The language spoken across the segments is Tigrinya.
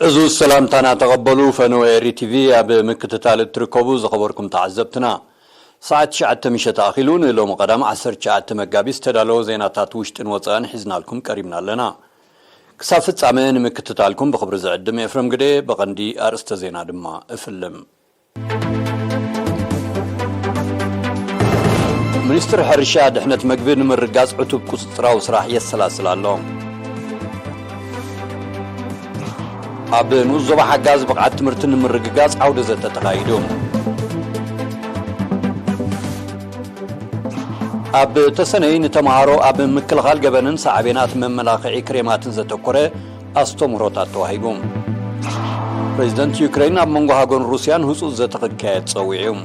ዕዙዝ ሰላምታና ተቐበሉ። ፈነወ ኤሪ ቲቪ ኣብ ምክትታል እትርከቡ ዝኸበርኩም ተዓዘብትና፣ ሰዓት ትሽዓተ ምሸት ኣኺሉ ንሎሚ ቀዳም ዓሰርተ ትሽዓተ መጋቢት ዝተዳለወ ዜናታት ውሽጥን ወፃእን ሒዝናልኩም ቀሪብና ኣለና። ክሳብ ፍጻመ ንምክትታልኩም ብኽብሪ ዝዕድም ኤፍረም ግደ። ብቐንዲ ኣርእስተ ዜና ድማ እፍልም። ሚኒስትር ሕርሻ ድሕነት መግቢ ንምርጋጽ ዕቱብ ቁጽጽራዊ ስራሕ የሰላስል ኣሎ። ኣብ ንኡስ ዞባ ሓጋዝ ብቕዓት ትምህርቲ ንምርግጋጽ ዓውደ ዘተ ተኻይዱ። ኣብ ተሰነይ ንተምሃሮ ኣብ ምክልኻል ገበንን ሳዕቤናት መመላኽዒ ክሬማትን ዘተኮረ ኣስተምህሮታት ተዋሂቡ። ፕሬዚደንት ዩክሬን ኣብ መንጎ ሃገሩን ሩስያን ህጹጽ ዘተ ክካየድ ጸዊዑ።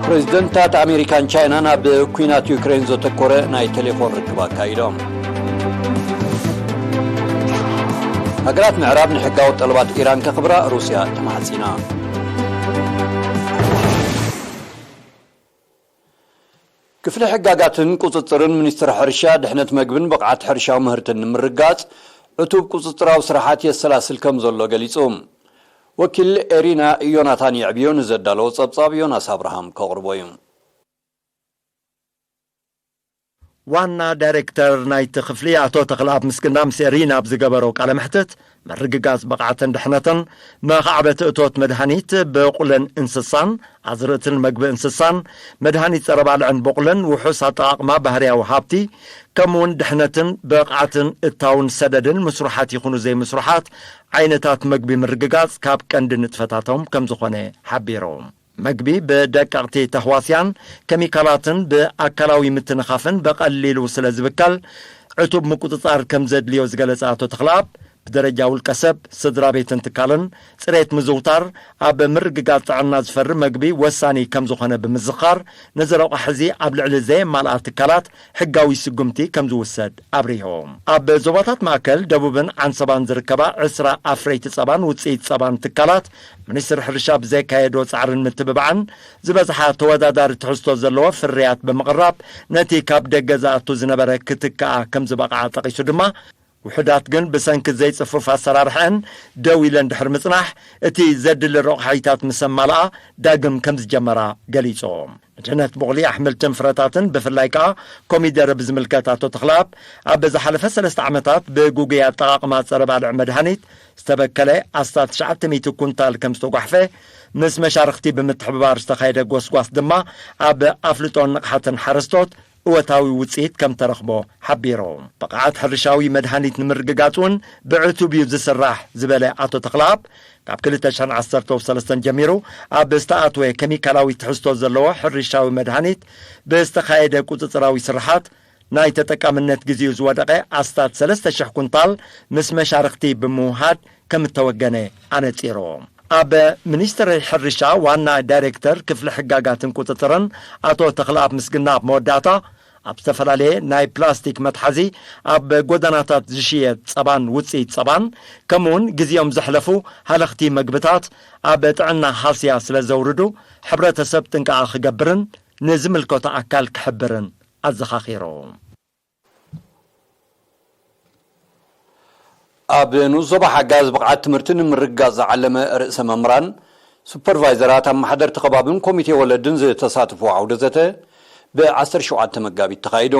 ፕሬዚደንታት ኣሜሪካን ቻይናን ኣብ ኲናት ዩክሬን ዘተኮረ ናይ ቴሌፎን ርክብ ኣካይዶም። ሃገራት ምዕራብ ንሕጋዊ ጠለባት ኢራን ከኽብራ ሩስያ ተማሕጺና። ክፍሊ ሕጋጋትን ቁጽጽርን ሚኒስትሪ ሕርሻ፣ ድሕነት መግብን ብቕዓት ሕርሻዊ ምህርትን ንምርጋጽ ዕቱብ ቁጽጽራዊ ስራሓት የሰላስል ከም ዘሎ ገሊጹ። ወኪል ኤሪና ዮናታን የዕብዮ ንዘዳለዎ ጸብጻብ ዮናስ ኣብርሃም ከቕርቦ እዩ። ዋና ዳይሬክተር ናይቲ ክፍሊ ኣቶ ተኽለኣብ ምስግና ምስ ኤሪና ኣብ ዝገበሮ ቃለ መሕትት፣ ምርግጋጽ ብቕዓትን ድሕነትን፣ መኻዕበቲ እቶት መድሃኒት ብቑልን እንስሳን፣ ኣዝርእትን መግቢ እንስሳን፣ መድሃኒት ጸረ ባልዕን ብቑልን፣ ውሑስ ኣጠቓቕማ ባህርያዊ ሃብቲ፣ ከምኡውን ድሕነትን ብቕዓትን እታውን ሰደድን ምስሩሓት ይኹኑ ዘይምስሩሓት ዓይነታት መግቢ ምርግጋጽ ካብ ቀንዲ ንጥፈታቶም ከም ዝኾነ ሓቢሩ። መግቢ ብደቀቕቲ ተህዋስያን ኬሚካላትን ብኣካላዊ ምትንኻፍን ብቐሊሉ ስለ ዝብከል፣ ዕቱብ ምቁጽጻር ከም ዘድልዮ ዝገለጸ ኣቶ ተኽለኣብ፣ ብደረጃ ውልቀ ሰብ፣ ስድራ ቤትን ትካልን፣ ጽሬት ምዝውታር ኣብ ምርግጋጽ ጥዕና ዝፈሪ መግቢ ወሳኒ ከም ዝኾነ ብምዝኻር፣ ነዚ ረቋሒ እዚ ኣብ ልዕሊ ዘየማልኣ ትካላት ሕጋዊ ስጉምቲ ከም ዝውሰድ ኣብሪሆም። ኣብ ዞባታት ማእከል፣ ደቡብን ዓንሰባን ዝርከባ ዕስራ ኣፍረይቲ ጸባን ውጽኢት ጸባን ትካላት፣ ሚኒስትሪ ሕርሻ ብዘካየዶ ጻዕርን ምትብባዕን፣ ዝበዝሓ ተወዳዳሪ ትሕዝቶ ዘለዎ ፍርያት ብምቕራብ፣ ነቲ ካብ ደገ ዝኣቱ ዝነበረ ክትከኣ ከም ዝበቕዓ ጠቒሱ ድማ፣ ውሑዳት ግን ብሰንኪ ዘይጽፉፍ ኣሰራርሐን ደው ኢለን ድሕሪ ምጽናሕ፣ እቲ ዘድሊ ረቑሒታት ምስ ኣማልኣ ዳግም ከም ዝጀመራ ገሊጹ። ንድሕነት ቡቕሊ ኣሕምልትን ፍረታትን፣ ብፍላይ ከኣ ኮሚደረ ብዝምልከት ኣቶ ተኽለኣብ፣ ኣብ ዝሓለፈ ሰለስተ ዓመታት ብግጉይ ኣጠቓቕማ ጸረ ባልዕ መድሃኒት ዝተበከለ ኣስታት ትሽዓተ ሚእቲ ኩንታል ከም ዝተጓሕፈ፣ ምስ መሻርኽቲ ብምትሕብባር ዝተኻየደ ጎስጓስ ድማ ኣብ ኣፍልጦን ንቕሓትን ሓረስቶት እወታዊ ውጽኢት ከም ተረኽቦ ሓቢሩ። ብቕዓት ሕርሻዊ መድሃኒት ንምርግጋጽ እውን ብዕቱብ እዩ ዝስራሕ ዝበለ ኣቶ ተኽለኣብ፣ ካብ ክልተ ሽሕን ዓሰርተ ሰለስተን ጀሚሩ ኣብ ዝተኣትወ ኬሚካላዊ ትሕዝቶ ዘለዎ ሕርሻዊ መድሃኒት ብዝተኻየደ ቁጽጽራዊ ስርሓት፣ ናይ ተጠቃምነት ግዜኡ ዝወደቐ ኣስታት ሰለስተ ሽሕ ኩንታል ምስ መሻርኽቲ ብምውሃድ ከም እተወገነ ኣነጺሩ። ኣብ ሚኒስትሪ ሕርሻ ዋና ዳይሬክተር ክፍሊ ሕጋጋትን ቁጽጽርን ኣቶ ተኽለኣብ ምስግና ኣብ መወዳእታ፣ ኣብ ዝተፈላለየ ናይ ፕላስቲክ መትሓዚ፣ ኣብ ጎደናታት ዝሽየጥ ጸባን ውጽኢት ጸባን፣ ከምኡውን ግዜኦም ዘሕለፉ ሃለኽቲ መግብታት ኣብ ጥዕና ሃስያ ስለ ዘውርዱ፣ ሕብረተሰብ ጥንቃቐ ክገብርን ንዝምልከቶ ኣካል ክሕብርን ኣዘኻኺሩ። ኣብ ንኡስ ዞባ ሓጋዝ ብቕዓት ትምህርቲ ንምርግጋጽ ዝዓለመ ርእሰ መምህራን፣ ሱፐርቫይዘራት፣ ኣመሓደርቲ ከባብን ኮሚቴ ወለድን ዝተሳተፍዎ ዓውደ ዘተ ብ ዓሰርተ ሸውዓተ መጋቢት ተኻይዱ።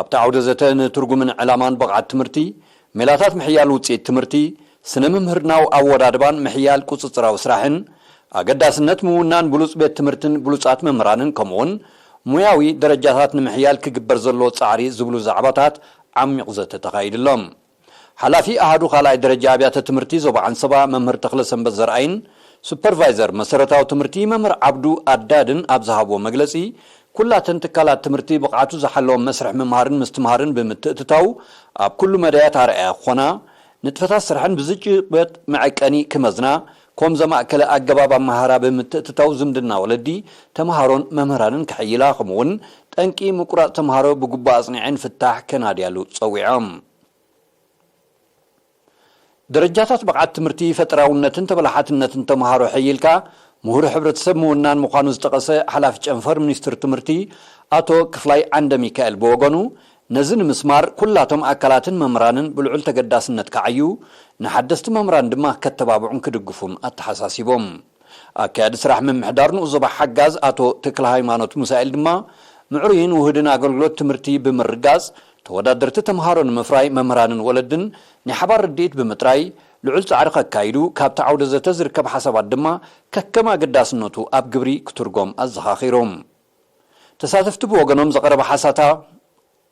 ኣብቲ ዓውደ ዘተ ንትርጉምን ዕላማን ብቕዓት ትምህርቲ፣ ሜላታት ምሕያል ውጽኢት ትምህርቲ፣ ስነ ምምህርናዊ ኣወዳድባን ምሕያል ቁጽጽራዊ ስራሕን፣ ኣገዳስነት ምውናን ብሉጽ ቤት ትምህርትን ብሉጻት መምህራንን፣ ከምኡውን ሞያዊ ደረጃታት ንምሕያል ክግበር ዘሎ ጻዕሪ ዝብሉ ዛዕባታት ዓሚቕ ዘተ ተኻይድሎም። ሓላፊ ኣሃዱ ካልኣይ ደረጃ ኣብያተ ትምህርቲ ዞባ ዓንሰባ መምህር ተኽለሰንበት ዘርኣይን ሱፐርቫይዘር መሰረታዊ ትምህርቲ መምህር ዓብዱ ኣዳድን ኣብ ዝሃብዎ መግለጺ፣ ኩላተን ትካላት ትምህርቲ ብቕዓቱ ዝሓለወ መስርሕ ምምሃርን ምስትምሃርን ብምትእትታው፣ ኣብ ኩሉ መዳያት ኣርኣያ ክኾና፣ ንጥፈታት ስራሕን ብዝጭበጥ መዐቀኒ ክመዝና፣ ኮም ዘማእከለ ኣገባብ ኣመሃራ ብምትእትታው ዝምድና ወለዲ፣ ተምሃሮን መምህራንን ክሕይላ፣ ከምኡውን ጠንቂ ምቁራጽ ተምሃሮ ብግቡእ ኣጽኒዐን ፍታሕ ከናድያሉ ጸዊዖም። ደረጃታት ብቕዓት ትምህርቲ፣ ፈጠራውነትን ተበላሓትነትን ተምሃሮ ሕይልካ፣ ምሁር ሕብረተሰብ ምውናን ምዃኑ ዝጠቐሰ ሓላፊ ጨንፈር ሚኒስትሪ ትምህርቲ ኣቶ ክፍላይ ዓንደ ሚካኤል ብወገኑ፣ ነዚ ንምስማር ኩላቶም ኣካላትን መምህራንን ብልዑል ተገዳስነት ክዓዩ፣ ንሓደስቲ መምህራን ድማ ከተባብዑን ክድግፉን ኣተሓሳሲቦም። ኣካያዲ ስራሕ ምምሕዳር ንኡስ ዞባ ሓጋዝ ኣቶ ተክለ ሃይማኖት ሙሳኤል ድማ፣ ምዕሩይን ውሁድን ኣገልግሎት ትምህርቲ ብምርጋጽ፣ ተወዳደርቲ ተምሃሮ ንምፍራይ መምህራንን ወለድን ናይ ሓባር ርድኢት ብምጥራይ፣ ልዑል ጻዕሪ ከካይዱ፣ ካብቲ ዓውደ ዘተ ዝርከብ ሓሳባት ድማ ከከም ኣገዳስነቱ ኣብ ግብሪ ክትርጎም ኣዘኻኺሮም። ተሳተፍቲ ብወገኖም ዘቐረበ ሓሳታ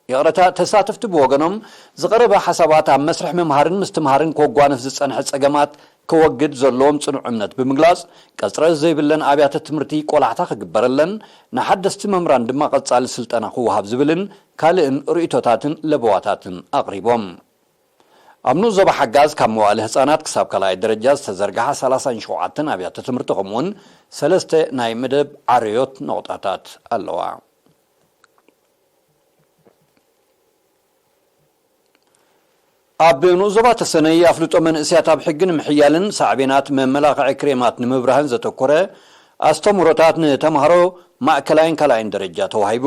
ይቕረታ፣ ተሳተፍቲ ብወገኖም ዝቐረበ ሓሳባት ኣብ መስርሕ ምምሃርን ምስትምሃርን ከጓንፍ ዝጸንሐ ጸገማት ከወግድ ዘለዎም ጽኑዕ እምነት ብምግላጽ፣ ቀጽረ ዘይብለን ኣብያተ ትምህርቲ ቆላሕታ ክግበረለን፣ ንሓደስቲ መምህራን ድማ ቀጻሊ ስልጠና ክወሃብ ዝብልን ካልእን ርእይቶታትን ለበዋታትን ኣቕሪቦም። ኣብ ንኡስ ዞባ ሓጋዝ ካብ መዋእለ ህጻናት ክሳብ ካልኣይ ደረጃ ዝተዘርግሓ ሰላሳን ሸውዓተን ኣብያተ ትምህርቲ ከምኡውን ሰለስተ ናይ መደብ ዓርዮት ነቑጣታት ኣለዋ። ኣብ ንኡስ ዞባ ተሰነይ ኣፍልጦ መንእሰያት ኣብ ሕጊ ንምሕያልን ሳዕቤናት መመላኽዒ ክሬማት ንምብራህን ዘተኮረ ኣስተምህሮታት ንተምሃሮ ማእከላይን ካልኣይን ደረጃ ተዋሂቡ።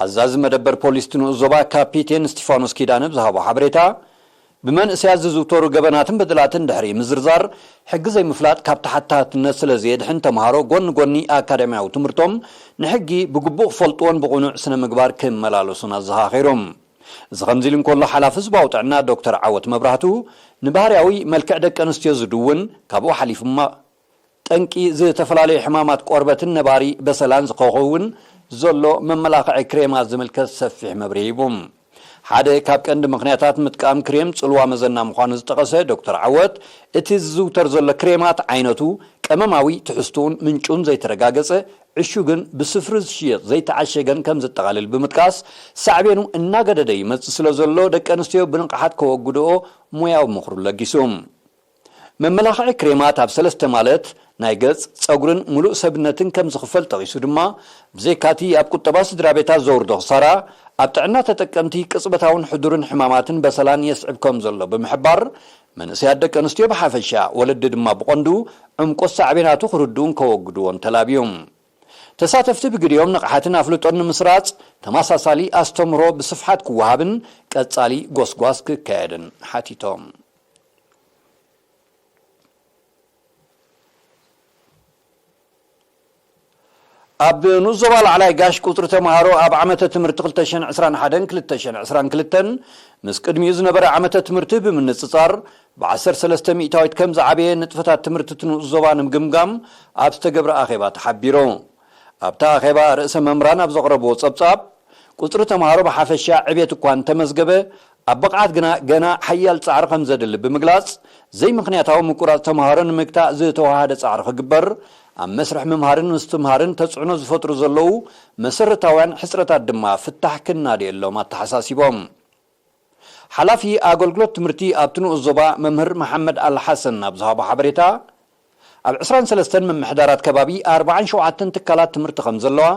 ኣዛዚ መደበር ፖሊስ እቲ ንኡስ ዞባ ካፒቴን እስቲፋኖስ ኪዳነ ብዝሃቦ ሓበሬታ፣ ብመንእሰያት ዝዝውተሩ ገበናትን በደላትን ድሕሪ ምዝርዛር፣ ሕጊ ዘይምፍላጥ ካብ ተሓታትነት ስለ ዘየድሕን፣ ተምሃሮ ጎኒ ጎኒ ኣካዳሚያዊ ትምህርቶም ንሕጊ ብግቡእ ክፈልጥዎን ብቕኑዕ ስነ ምግባር ክመላለሱን ኣዘኻኺሮም። እዚ ከምዚ ኢሉ እንከሎ፣ ሓላፊ ህዝባዊ ጥዕና ዶክተር ዓወት መብራህቱ፣ ንባህርያዊ መልክዕ ደቂ ኣንስትዮ ዝድውን፣ ካብኡ ሓሊፉ ድማ ጠንቂ ዝተፈላለዩ ሕማማት ቆርበትን ነባሪ በሰላን ዝኸውን ዘሎ መመላኽዒ ክሬማት ዝምልከት ሰፊሕ መብርሂ ሂቡ። ሓደ ካብ ቀንዲ ምኽንያታት ምጥቃም ክሬም ጽልዋ መዘና ምዃኑ ዝጠቐሰ ዶክተር ዓወት፣ እቲ ዝዝውተር ዘሎ ክሬማት ዓይነቱ፣ ቀመማዊ ትሕዝትኡን ምንጩን ዘይተረጋገጸ፣ ዕሹግን ብስፍሪ ዝሽየጥ ዘይተዓሸገን ከም ዘጠቓልል ብምጥቃስ፣ ሳዕቤኑ እናገደደ ይመጽእ ስለ ዘሎ፣ ደቂ ኣንስትዮ ብንቕሓት ከወግድኦ ሞያዊ ምኽሩ ለጊሱ። መመላኽዒ ክሬማት ኣብ ሰለስተ ማለት ናይ ገጽ፣ ጸጉርን ምሉእ ሰብነትን ከም ዝኽፈል ጠቒሱ ድማ፣ ብዘይካቲ ኣብ ቁጠባ ስድራ ቤታት ዘውርዶ ክሳራ፣ ኣብ ጥዕና ተጠቀምቲ ቅጽበታውን ሕዱርን ሕማማትን በሰላን የስዕብ ከም ዘሎ ብምሕባር፣ መንእሰያት ደቂ ኣንስትዮ ብሓፈሻ፣ ወለዲ ድማ ብቐንዱ ዕምቆት ሳዕቤናቱ ክርድኡን ከወግድዎን ተላብዩ። ተሳተፍቲ ብግዲኦም ንቕሓትን ኣፍልጦን ንምስራጽ ተመሳሳሊ ኣስተምህሮ ብስፍሓት ክወሃብን ቀጻሊ ጎስጓስ ክካየድን ሓቲቶም። ኣብ ንኡስ ዞባ ላዕላይ ጋሽ ቁጽሪ ተምሃሮ ኣብ ዓመተ ትምህርቲ ክልተ ሽሕን ዕስራን ሓደን ክልተ ሽሕን ዕስራን ክልተን ምስ ቅድሚኡ ዝነበረ ዓመተ ትምህርቲ ብምንጽጻር ብዓሰርተ ሰለስተ ሚእታዊት ከም ዝዓበየ ንጥፈታት ትምህርቲ እቲ ንኡስ ዞባ ንምግምጋም ኣብ ዝተገብረ ኣኼባ ተሓቢሩ። ኣብቲ ኣኼባ ርእሰ መምህራን ኣብ ዘቕረብዎ ጸብጻብ፣ ቁጽሪ ተምሃሮ ብሓፈሻ ዕብየት እኳ እንተመዝገበ፣ ኣብ ብቕዓት ግና ገና ሓያል ጻዕሪ ከም ዘድሊ ብምግላጽ፣ ዘይምኽንያታዊ ምቁራጽ ተምሃሮ ንምግታእ ዝተወሃሃደ ጻዕሪ ክግበር፣ ኣብ መስርሕ ምምሃርን ምስትምሃርን ተጽዕኖ ዝፈጥሩ ዘለዉ መሰረታውያን ሕጽረታት ድማ ፍታሕ ክናድየሎም ኣተሓሳሲቦም። ሓላፊ ኣገልግሎት ትምህርቲ ኣብቲ ንኡስ ዞባ መምህር መሓመድ ኣልሓሰን ኣብ ዝሃቦ ሓበሬታ፣ ኣብ ዕስራን ሰለስተን ምምሕዳራት ከባቢ ኣርባዓን ሸውዓተን ትካላት ትምህርቲ ከም ዘለዋ፣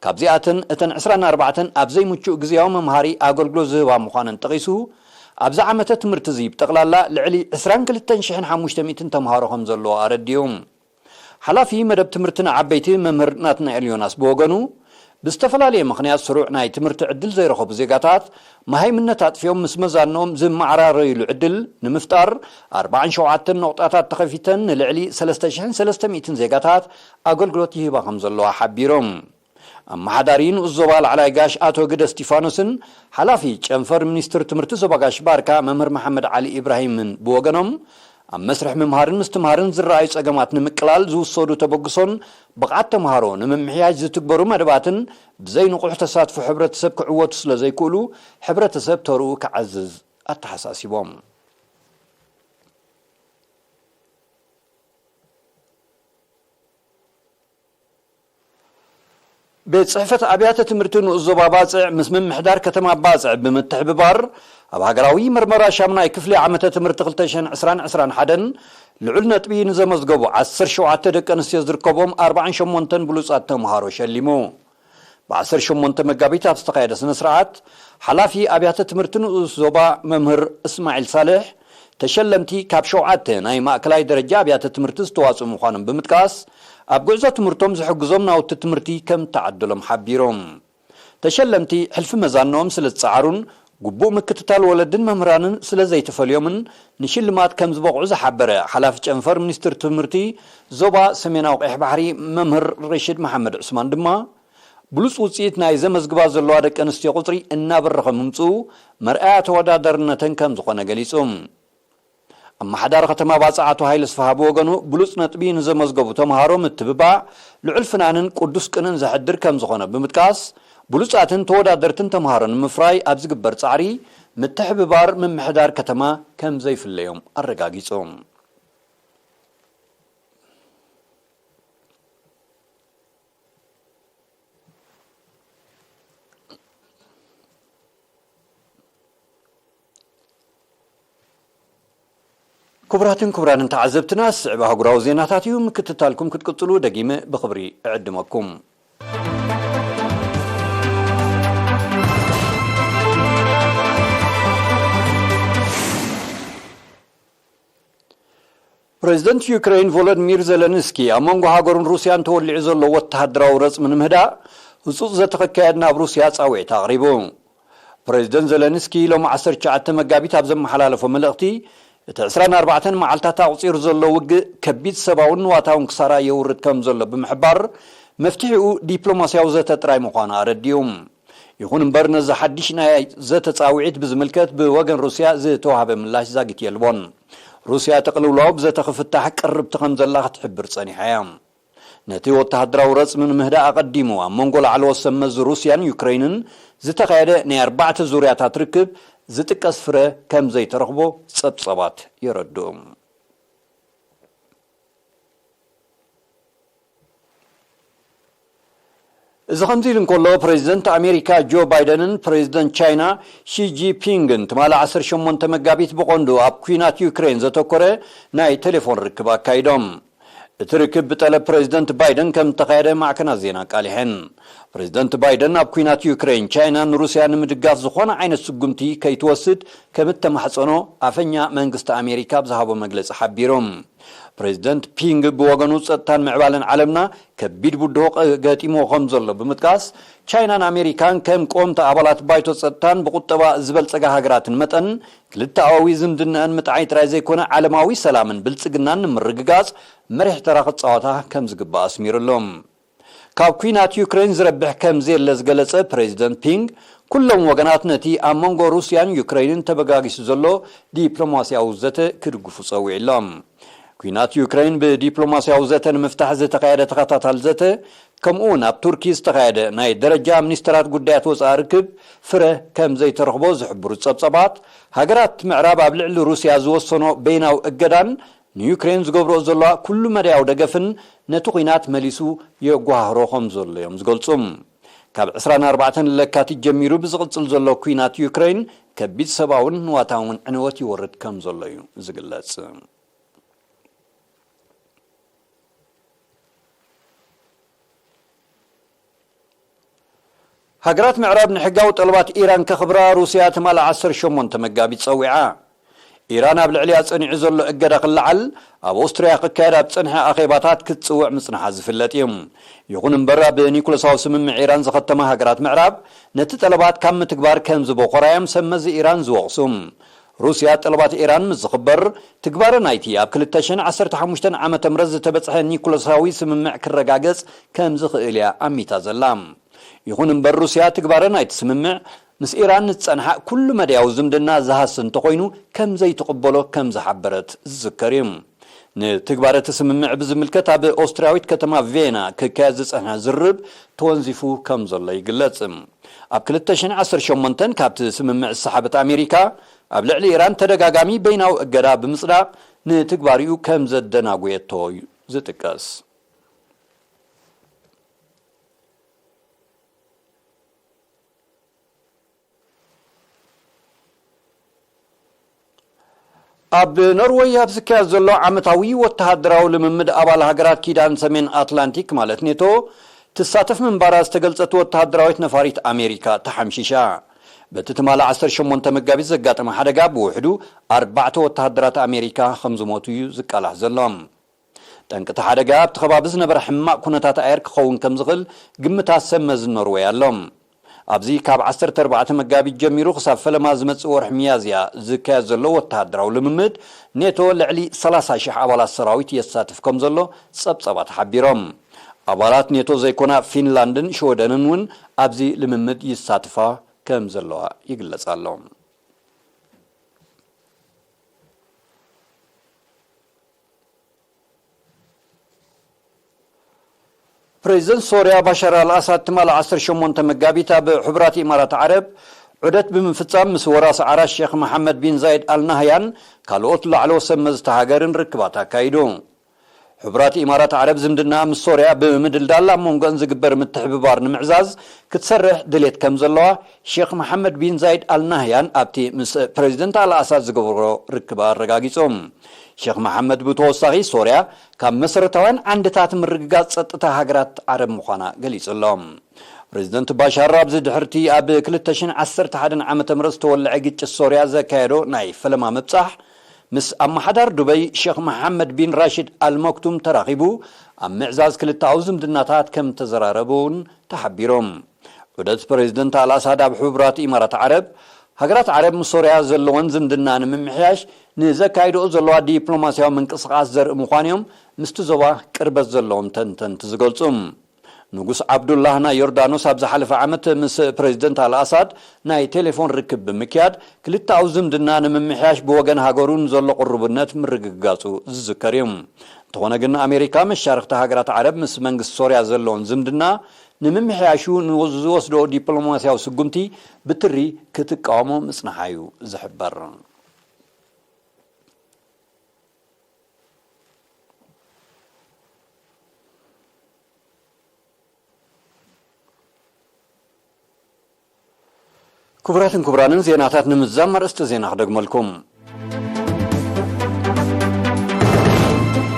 ካብዚኣተን እተን ዕስራን ኣርባዕተን ኣብ ዘይምቹእ ግዝያዊ መምሃሪ ኣገልግሎት ዝህባ ምዃነን ጠቒሱ፣ ኣብዚ ዓመተ ትምህርቲ እዚ ብጠቕላላ ልዕሊ ዕስራን ክልተን ሽሕን ሓሙሽተ ሚእትን ተምሃሮ ከም ዘለዋ ኣረዲኡ። ሓላፊ መደብ ትምህርቲ ንዓበይቲ መምህር ናትናኤል ዮናስ ብወገኑ፣ ብዝተፈላለየ ምኽንያት ስሩዕ ናይ ትምህርቲ ዕድል ዘይረኸቡ ዜጋታት መሃይምነት ኣጥፊኦም ምስ መዛንኦም ዝመዓራረዩሉ ዕድል ንምፍጣር ኣርባዓን ሸውዓተን ነቑጣታት ተኸፊተን ንልዕሊ ሰለስተ ሽሕን ሰለስተ ሚእትን ዜጋታት ኣገልግሎት ይህባ ከም ዘለዋ ሓቢሮም። ኣመሓዳሪ ንኡስ ዞባ ላዕላይ ጋሽ ኣቶ ግደ እስቲፋኖስን ሓላፊ ጨንፈር ሚኒስትር ትምህርቲ ዞባ ጋሽ ባርካ መምህር መሓመድ ዓሊ ኢብራሂምን ብወገኖም፣ ኣብ መስርሕ ምምሃርን ምስትምሃርን ዝረኣዩ ጸገማት ንምቅላል ዝውሰዱ ተበግሶን ብቕዓት ተምሃሮ ንምምሕያሽ ዝትግበሩ መደባትን ብዘይ ንቑሕ ተሳትፎ ሕብረተሰብ ክዕወቱ ስለ ዘይክእሉ፣ ሕብረተሰብ ተርኡ ክዓዝዝ ኣተሓሳሲቦም። ቤት ጽሕፈት ኣብያተ ትምህርቲ ንኡስ ዞባ ባጽዕ ምስ ምምሕዳር ከተማ ባጽዕ ብምትሕብባር፣ ኣብ ሃገራዊ መርመራ ሻምናይ ክፍሊ ዓመተ ትምህርቲ ክልተ ሽሕን ዕስራን ዕስራን ሓደን ልዑል ነጥቢ ንዘመዝገቡ ዓሰርተ ሸውዓተ ደቂ ኣንስትዮ ዝርከቦም ኣርባዓን ሸሞንተን ብሉጻት ተምሃሮ ሸሊሙ። ብ ዓሰርተ ሸሞንተ መጋቢት ኣብ ዝተኻየደ ስነ ስርዓት፣ ሓላፊ ኣብያተ ትምህርቲ ንኡስ ዞባ መምህር እስማዒል ሳልሕ፣ ተሸለምቲ ካብ ሸውዓተ ናይ ማእከላይ ደረጃ ኣብያተ ትምህርቲ ዝተዋጽኡ ምዃኖም ብምጥቃስ፣ ኣብ ጉዕዞ ትምህርቶም ዝሕግዞም ናውቲ ትምህርቲ ከም እተዓደሎም ሓቢሮም። ተሸለምቲ ሕልፊ መዛንኦም ስለ ዝጸዓሩን ግቡእ ምክትታል ወለድን መምህራንን ስለ ዘይተፈልዮምን ንሽልማት ከም ዝበቕዑ ዝሓበረ ሓላፊ ጨንፈር ሚኒስትሪ ትምህርቲ ዞባ ሰሜናዊ ቀይሕ ባሕሪ መምህር ሪሽድ መሓመድ ዑስማን ድማ ብሉጽ ውጽኢት ናይ ዘመዝግባ ዘለዋ ደቂ ኣንስትዮ ቁጽሪ እናበረኸ ምምጽኡ መርኣያ ተወዳዳርነተን ከም ዝኾነ ገሊጹ። ኣመሓዳሪ ከተማ ባጽዕ ኣቶ ሃይለ ስፍሃ ብወገኑ ብሉጽ ነጥቢ ንዘመዝገቡ ተምሃሮ ምትብባዕ ልዑል ፍናንን ቅዱስ ቅንን ዘሕድር ከም ዝኾነ ብምጥቃስ ብሉጻትን ተወዳደርትን ተምሃሮ ንምፍራይ ኣብ ዝግበር ጻዕሪ ምትሕብባር ምምሕዳር ከተማ ከም ዘይፍለዮም ኣረጋጊጹ። ክቡራትን ክቡራንን ተዓዘብትና፣ ዝስዕብ ኣህጉራዊ ዜናታት እዩ። ምክትታልኩም ክትቅጽሉ ደጊመ ብኽብሪ እዕድመኩም። ፕሬዚደንት ዩክሬን ቮሎዲሚር ዘለንስኪ ኣብ መንጎ ሃገሩን ሩስያን ተወሊዑ ዘሎ ወተሃደራዊ ረጽሚ ንምህዳእ ህጹጽ ዘተ ክካየድ ናብ ሩስያ ጻውዒት ኣቕሪቡ። ፕሬዚደንት ዘለንስኪ ሎሚ ዓሰርተ ትሽዓተ መጋቢት ኣብ ዘመሓላለፎ መልእኽቲ፣ እቲ ዕስራን ኣርባዕተን መዓልታት ኣቑጺሩ ዘሎ ውግእ ከቢድ ሰብኣውን ንዋታውን ክሳራ የውርድ ከም ዘሎ ብምሕባር፣ መፍትሒኡ ዲፕሎማስያዊ ዘተ ጥራይ ምዃኑ ኣረዲኡ። ይኹን እምበር፣ ነዚ ሓድሽ ናይ ዘተ ጻውዒት ብዝምልከት ብወገን ሩስያ ዝተዋህበ ምላሽ ዛጊት የልቦን። ሩስያ እቲ ቅልውላው ብዘተ ክፍታሕ ቅርብቲ ከም ዘላ ክትሕብር ጸኒሓ እያ። ነቲ ወተሃደራዊ ረጽሚ ንምህዳእ ኣቐዲሙ ኣብ መንጎ ላዕለዎት ሰብ መዚ ሩስያን ዩክረይንን ዝተኻየደ ናይ ኣርባዕተ ዙርያታት ርክብ ዝጥቀስ ፍረ ከም ዘይተረኽቦ ጸብጸባት የረድኡ። እዚ ከምዚ ኢሉ እንከሎ፣ ፕሬዚደንት ኣሜሪካ ጆ ባይደንን ፕሬዚደንት ቻይና ሺ ጂንፒንግን ትማሊ ዓሰርተ ሸሞንተ መጋቢት ብቐንዱ ኣብ ኲናት ዩክሬን ዘተኮረ ናይ ቴሌፎን ርክብ ኣካይዶም። እቲ ርክብ ብጠለብ ፕሬዚደንት ባይደን ከም እተኻየደ ማዕከናት ዜና ኣቃሊሐን። ፕሬዚደንት ባይደን ኣብ ኲናት ዩክሬን ቻይና ንሩስያ ንምድጋፍ ዝኾነ ዓይነት ስጉምቲ ከይትወስድ ከም እተማሕጸኖ ኣፈኛ መንግስቲ ኣሜሪካ ኣብ ዝሃቦ መግለጺ ሓቢሩ። ፕሬዚደንት ፒንግ ብወገኑ ጸጥታን ምዕባለን ዓለምና ከቢድ ብድሆ ገጢምዎ ከም ዘሎ ብምጥቃስ፣ ቻይናን ኣሜሪካን ከም ቀወምቲ ኣባላት ባይቶ ጸጥታን ብቁጠባ ዝበልጸጋ ሃገራትን መጠን፣ ክልተኣዊ ዝምድናኣን ምጥዓይ ጥራይ ዘይኮነ ዓለማዊ ሰላምን ብልጽግናን ንምርግጋጽ መሪሕ ተራ ክጻወታ ከም ዝግባእ ኣስሚሩሉ። ካብ ኲናት ዩክሬን ዝረብሕ ከም ዘየለ ዝገለጸ ፕሬዚደንት ፒንግ፣ ኩሎም ወገናት ነቲ ኣብ መንጎ ሩስያን ዩክሬንን ተበጋጊሱ ዘሎ ዲፕሎማስያዊ ዘተ ክድግፉ ጸዊዑሎም። ኲናት ዩክሬን ብዲፕሎማስያዊ ዘተ ንምፍታሕ ዝተኻየደ ተኸታታሊ ዘተ፣ ከምኡ እውን ኣብ ቱርኪ ዝተኻየደ ናይ ደረጃ ሚኒስተራት ጉዳያት ወጻኢ ርክብ ፍረ ከም ዘይተረኽቦ ዝሕብሩ ጸብጸባት፣ ሃገራት ምዕራብ ኣብ ልዕሊ ሩስያ ዝወሰኖ በይናዊ እገዳን ንዩክሬን ዝገብርኦ ዘለዋ ኩሉ መዳያዊ ደገፍን ነቲ ኲናት መሊሱ የጓህሮ ከም ዘሎ እዮም ዝገልጹ። ካብ ዕስራን ኣርባዕተን ለካቲት ጀሚሩ ብዝቕጽል ዘሎ ኲናት ዩክሬን ከቢድ ሰብኣውን ንዋታውን ዕንወት ይወርድ ከም ዘሎ እዩ ዝግለጽ። ሃገራት ምዕራብ ንሕጋዊ ጠለባት ኢራን ከኽብራ ሩስያ ትማሊ ዓሰርተ ሸሞንተ መጋቢት ጸዊዓ። ኢራን ኣብ ልዕሊኣ ጸኒዑ ዘሎ እገዳ ክለዓል ኣብ ኦስትርያ ክካየድ ኣብ ጸንሐ ኣኼባታት ክትጽውዕ ምጽንሓ ዝፍለጥ እዩ። ይኹን እምበር፣ ኣብ ኒኩለሳዊ ስምምዕ ኢራን ዝኸተማ ሃገራት ምዕራብ ነቲ ጠለባት ካብ ምትግባር ከም ዝበኾራ እዮም ሰብ መዚ ኢራን ዝወቕሱ። ሩስያ ጠለባት ኢራን ምስ ዝኽበር፣ ትግባረ ናይቲ ኣብ ክልተ ሽሕን ዓሰርተ ሓሙሽተን ዓመተ ምህረት ዝተበጽሐ ኒኩለሳዊ ስምምዕ ክረጋገጽ ከም ዝኽእል እያ ኣሚታ ዘላ። ይኹን እምበር፣ ሩስያ ትግባረ ናይቲ ስምምዕ ምስ ኢራን ንዝጸንሓ ኩሉ መዳያዊ ዝምድና ዝሃሲ እንተኾይኑ ከም ዘይትቕበሎ ከም ዝሓበረት ዝዝከር እዩ። ንትግባረ እቲ ስምምዕ ብዝምልከት ኣብ ኦስትርያዊት ከተማ ቬና ክካየድ ዝጸንሐ ዝርርብ ተወንዚፉ ከም ዘሎ ይግለጽ። ኣብ ክልተ ሽሕን ዓሰርተ ሸሞንተን ካብቲ ስምምዕ ዝሰሓበት ኣሜሪካ፣ ኣብ ልዕሊ ኢራን ተደጋጋሚ በይናዊ እገዳ ብምጽዳቕ ንትግባሪኡ ከም ዘደናጎየቶ እዩ ዝጥቀስ። ኣብ ኖርወይ ኣብ ዝካየድ ዘሎ ዓመታዊ ወተሃደራዊ ልምምድ ኣባል ሃገራት ኪዳን ሰሜን ኣትላንቲክ ማለት ኔቶ ትሳተፍ ምንባራ ዝተገልጸት ወተሃደራዊት ነፋሪት ኣሜሪካ ተሓምሺሻ። በቲ ትማሊ ዓሰርተ ሸሞንተ መጋቢት ዘጋጠመ ሓደጋ ብውሕዱ ኣርባዕተ ወተሃደራት ኣሜሪካ ከም ዝሞቱ እዩ ዝቃላሕ ዘሎ። ጠንቂ እቲ ሓደጋ ኣብቲ ከባቢ ዝነበረ ሕማቕ ኩነታት ኣየር ክኸውን ከም ዝኽእል ግምታት ሰብ መዚ ኖርወይ ኣሎ። ኣብዚ ካብ ዓሰርተ ኣርባዕተ መጋቢት ጀሚሩ ክሳብ ፈለማ ዝመጽእ ወርሒ ሚያዝያ ዝካየድ ዘሎ ወተሃደራዊ ልምምድ፣ ኔቶ ልዕሊ ሰላሳ ሽሕ ኣባላት ሰራዊት የሳትፍ ከም ዘሎ ጸብጻባት ሓቢሮም። ኣባላት ኔቶ ዘይኮና ፊንላንድን ሽወደንን እውን ኣብዚ ልምምድ ይሳትፋ ከም ዘለዋ ይግለጽ ኣሎ። ፕሬዚደንት ሶርያ ባሻር ኣልኣሳድ ትማሊ ዓሰርተ ሸሞንተ መጋቢት ኣብ ሕቡራት ኢማራት ዓረብ ዑደት ብምፍጻም ምስ ወራሲ ዓራሽ ሼክ መሓመድ ቢን ዛይድ ኣልናህያን ካልኦት ላዕለዎት ሰብ መዝቲ ሃገርን ርክባት ኣካይዱ። ሕቡራት ኢማራት ዓረብ ዝምድና ምስ ሶርያ ብምድልዳል ኣብ መንጎን ዝግበር ምትሕብባር ንምዕዛዝ ክትሰርሕ ድሌት ከም ዘለዋ ሼክ መሓመድ ቢን ዛይድ ኣልናህያን ኣብቲ ምስ ፕሬዚደንት ኣልኣሳድ ዝገብሮ ርክብ ኣረጋጊጹ። ሼክ መሓመድ ብተወሳኺ ሶርያ ካብ መሰረታውያን ዓንድታት ምርግጋጽ ጸጥታ ሃገራት ዓረብ ምዃና ገሊጹ ኣሎ። ፕሬዚደንት ባሻር ኣብዚ ድሕርቲ ኣብ ክልተ ሽሕን ዓሰርተ ሓደን ዓመተ ምህረት ዝተወልዐ ግጭት ሶርያ ዘካየዶ ናይ ፈለማ ምብጻሕ ምስ ኣመሓዳር ዱበይ ሼክ መሓመድ ቢን ራሽድ ኣልመክቱም ተራኺቡ ኣብ ምዕዛዝ ክልተኣዊ ዝምድናታት ከም ተዘራረቡ እውን ተሓቢሩ። ዑደት ፕሬዚደንት ኣልኣሳድ ኣብ ሕቡራት ኢማራት ዓረብ፣ ሃገራት ዓረብ ምስ ሶርያ ዘለወን ዝምድና ንምምሕያሽ ንዘካይድኦ ዘለዋ ዲፕሎማስያዊ ምንቅስቓስ ዘርኢ ምዃኑ እዮም ምስቲ ዞባ ቅርበት ዘለዎም ተንተንቲ ዝገልጹ። ንጉስ ዓብዱላህ ናይ ዮርዳኖስ ኣብ ዝሓለፈ ዓመት ምስ ፕሬዚደንት ኣልኣሳድ ናይ ቴሌፎን ርክብ ብምክያድ ክልተኣዊ ዝምድና ንምምሕያሽ ብወገን ሃገሩ ንዘሎ ቅሩብነት ምርግጋጹ ዝዝከር እዩ። እንተኾነ ግን ኣሜሪካ መሻርኽቲ ሃገራት ዓረብ ምስ መንግስቲ ሶርያ ዘለውን ዝምድና ንምምሕያሹ ንዝወስዶ ዲፕሎማስያዊ ስጉምቲ ብትሪ ክትቃወሞ ምጽንሓ እዩ ዝሕበር። ክቡራትን ክቡራንን ዜናታት ንምዝዛም ኣርእስተ ዜና ክደግመልኩም።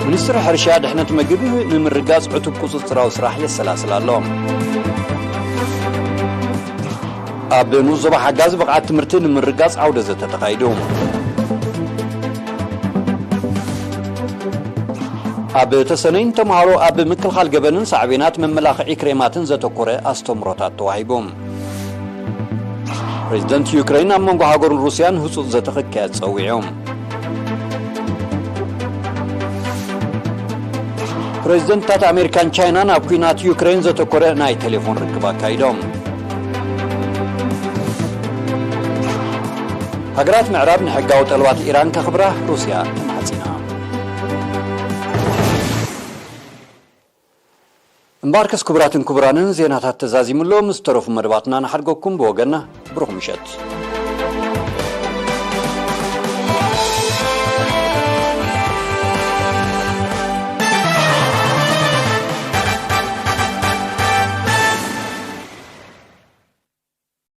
ሚኒስትሪ ሕርሻ ድሕነት ምግቢ ንምርጋጽ ዕቱብ ቁጽጽራዊ ስራሕ የሰላስል ኣሎ። ኣብ ንኡስ ዞባ ሓጋዝ ብቕዓት ትምህርቲ ንምርጋጽ ዓውደ ዘተ ተኻይዱ። ኣብ ተሰነይን ተምሃሮ ኣብ ምክልኻል ገበንን ሳዕቤናት መመላኽዒ ክሬማትን ዘተኮረ ኣስተምህሮታት ተዋሂቡ። ፕሬዚደንት ዩክሬን ኣብ መንጎ ሃገሩን ሩስያን ህጹጽ ዘተ ክካየድ ጸዊዑ። ፕሬዚደንትታት ኣሜሪካን ቻይናን ኣብ ኲናት ዩክሬን ዘተኮረ ናይ ቴሌፎን ርክብ ኣካይዶም። ሃገራት ምዕራብ ንሕጋዊ ጠለባት ኢራን ከኽብራ ሩስያ ተማሕጺና። እምበኣርከስ ክቡራትን ክቡራንን ዜናታት ተዛዚሙ ኣሎ። ምስ ተረፉ መደባትና ንሓድገኩም። ብወገንና ብሩኽ ምሸት።